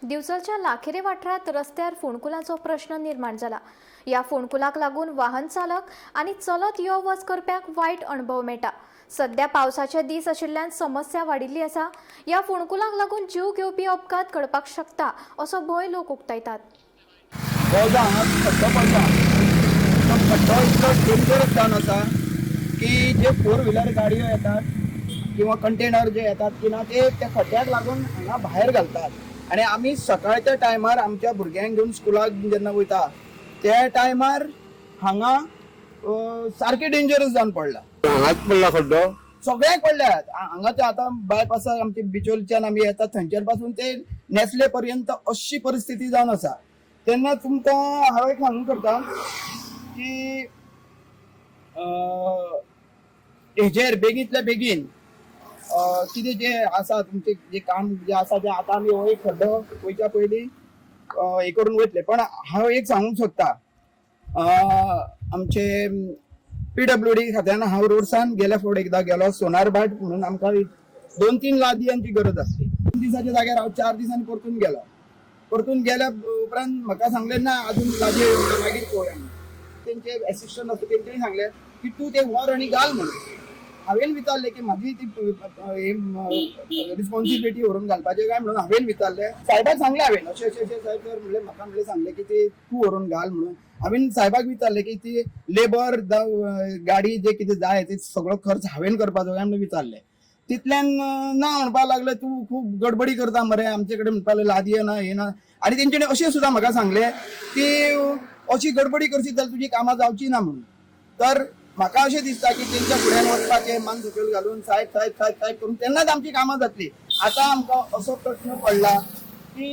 दिवचलच्या लाखेरे वाठारांत रस्त्यार फोंडकुलांचो प्रश्न निर्माण जाला. ह्या फोंडकुलाक लागून वाहन चालक आनी चलत यो वच करप्यांक वायट अणभव मेळटा. सध्या पावसाचे दीस आशिल्ल्यान समस्या वाडिल्ली आसा. ह्या फोंडकुलांक लागून जीव घेवपी अपघात घडपाक शकता असो भंय लोक उक्तायतात. हो जो हांगा खड्डो पडला तो खड्डो इतलो डेंजरस जावन आसा की जे फोर व्हिलर गाडयो येतात किंवा कंटेनर जे येतात की ना ते त्या खड्ड्याक लागून हांगा भायर घालतात. आनी आमी सकाळच्या टायमार आमच्या भुरग्यांक घेवन स्कुलाक जेन्ना वयता त्या टायमार हांगा सारकें डेंजरस जावन पडला. हांगाच पडला खड्डो. सगळ्याक पडल्यात. हांगा ते आतां बायपासार आमचे बिचोलच्यान आमी येतात थंयच्यान पासून ते नेसले पर्यंत अशी परिस्थिती जावन आसा. तेन्ना तुमकां हांव एक सांगूंक करता की हेजेर बेगींतल्या बेगीन कितें जें आसा तुमचें जें काम जें आसा तें आतां आमी हो एक खड्डो वयच्या पयलीं हें करून वयतले. पण हांव एक सांगूंक सोदता, आमचे पीडब्ल्यूडी खात्यान हांव रोडसान गेल्या फावट एकदां गेलो. सोनारभाट म्हणून आमकां 2-3 लादयांची गरज आसली. 3 दिसाच्या जाग्यार हांव 4 दिसांनी परतून गेलो. परतून गेल्या उपरांत म्हाका सांगलें ना अजून लादी येवंक ना, मागीर पळोवया म्हणून. तेंचे एसिस्टंट आसता तेंच्यांनी सांगलें की तूं ते व्हर आनी घाल म्हणून. हांवें विचारलें की म्हाजी ती रिस्पॉन्सिबिलिटी व्हरून घालपाचें काय म्हणून हांवें विचारलें. साहेबाक सांगलें हांवें अशें अशें अशें साहेब सर म्हणलें, म्हाका म्हणलें सांगलें की ती तूं व्हरून घाल म्हणून. हांवें साहेबाक विचारलें की ती लेबर गाडी जे कितें जाय ते सगळो खर्च हांवें करपाचो काय म्हणून विचारलें. तितल्यान ना म्हणपाक लागले, तूं खूब गडबडी करता मरे, आमचे कडेन म्हणपाक लागले लादी ना हे ना. आनी तेंच्यांनी अशें सुद्दां म्हाका सांगलें की अशी गडबडी करशीत जाल्यार तुजी कामां जावची ना म्हणून. तर म्हाका अशें दिसता की तेंच्या फुड्यान वचपाचें मान सकयल घालून साहेब साहेब साहेब साहेब करून तेन्नाच आमची कामां जातली. आतां आमकां असो प्रश्न पडला की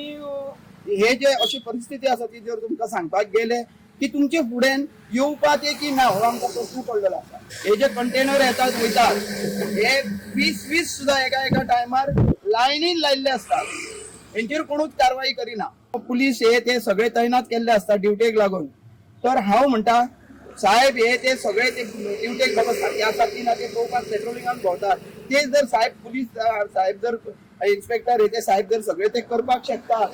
हे जे अशी परिस्थिती आसा ती जर तुमकां सांगपाक गेले की तुमचे फुड्यान येवपाचें की ना हो आमकां प्रश्न पडलेलो आसा. हे जे कंटेनर येतात वयतात हे 20-20 सुद्दां एका एका टायमार लायनीन लायिल्ले आसतात, हेंचेर कोणूच कारवाई करिना. पुलीस हे ते सगळे तैनात केल्ले आसता ड्युटेक लागून. तर हांव म्हणटा साहेब हे ते सगळे ते ड्युटेक बाबा सारके आसात की ना ते पळोवपाक पेट्रोलिंगाक भोंवतात. ते जर साहेब पुलीस साहेब जर इन्स्पेक्टर हे ते साहेब जर सगळे ते करपाक शकता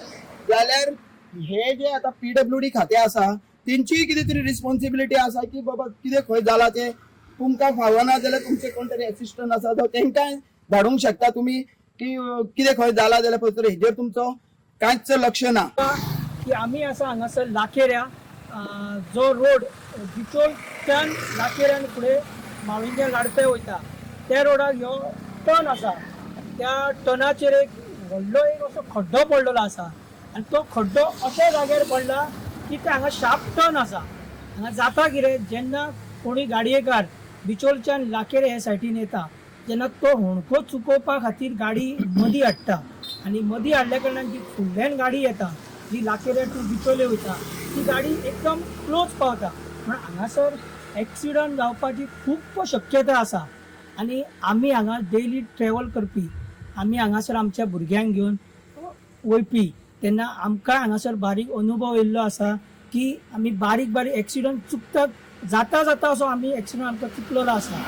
जाल्यार हे जे आतां पीडब्ल्यूडी खातें आसा तेंचीय कितें तरी रिस्पॉन्सिबिलिटी आसा की बाबा कितें खंय जालां तें तुमकां फावना जाल्यार तुमचे कोण तरी एसिस्टंट आसा तो तेंकां धाडूंक शकता तुमी की कितें खंय जालां जाल्यार पळय तर हेजेर तुमचो कांयच लक्ष ना. की आमी आसा हांगासर लाखेऱ्या, जो रोड बिचोलच्यान लाखेऱ्यान फुडें माविंगे लाडपे वयता त्या रोडार ह्यो टर्न आसा. त्या टर्नाचेर एक व्हडलो एक असो खड्डो पडलेलो आसा आनी तो खड्डो अशा जाग्यार पडला की ते हांगा शार्प टर्न आसा. हांगा जाता कितें, जेन्ना कोणी गाडयेकार बिचोलच्यान लाखेरे हे सायडीन येता तेन्ना तो होणको चुकोवपा खातीर गाडी मदीं हाडटा आनी मदीं हाडल्या कारणान जी फुडल्यान गाडी येता जी लाखेरे टू बिचोले वयता ती गाडी एकदम क्लोज पावता. म्हण हांगासर एक्सिडंट जावपाची खूब शक्यता आसा. आनी आमी हांगा डेली ट्रेवल करपी, आमी हांगासर आमच्या भुरग्यांक घेवन वयपी, तेन्ना आमकां हांगासर बारीक अनुभव येयल्लो आसा की आमी बारीक बारीक एक्सिडंट चुकता जाता जाता असो आमी एक्सिडंट आमकां चुकलेलो आसा.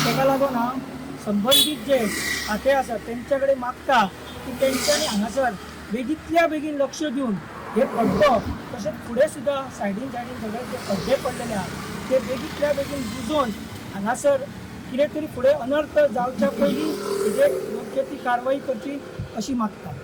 तेका लागून हांव संबंदीत जे खातें आसा तेंच्या कडेन मागता की तेंच्यांनी हांगासर बेगींतल्या बेगीन लक्ष दिवन हे खड्डो तशेंच फुडें सुद्दां सायडीन सायडीन सगळे जे खड्डे पडलेले आहा ते बेगींतल्या बेगीन बुजोवन हांगासर कितें तरी फुडें अनर्थ जावच्या पयलीं हेजेर योग्य ती कारवाई करची अशी मागता.